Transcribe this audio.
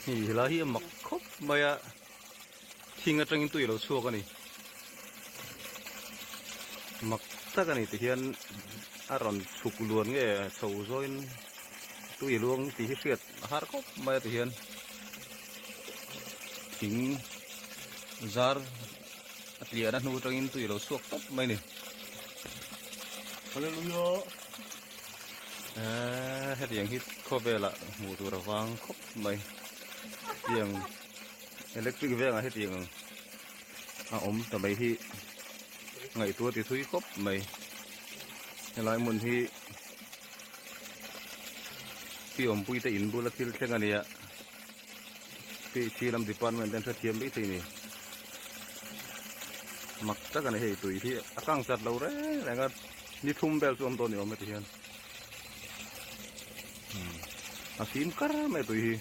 Hi helai hi a mak khawp mai a thing atangin tui a lo chhuak a ni mak tak a ni ti hian a rawn chhuk luan nge chho zawin tui luang tih hi hriat a har khawp mai a ti hian thing zar a tliahna hnu atangin tui a lo chhuak tawp mai a ni. Hallelujah. Eee hetiang hi khawvelah hmuh tur a vang khawp mai tiang electric vengah hetiang a awm ta mai hi ngaihtuah ti thui khawp mai helai hmun hi pi awmpui te in bula thil thleng a nia phc lam department te an hrethiam maithei a ni mak tak a ni hei tui hi a kang chat lo reng reng a ni thum vel chu awm dawn ni awm e ti hian a fim kar mai tui hi.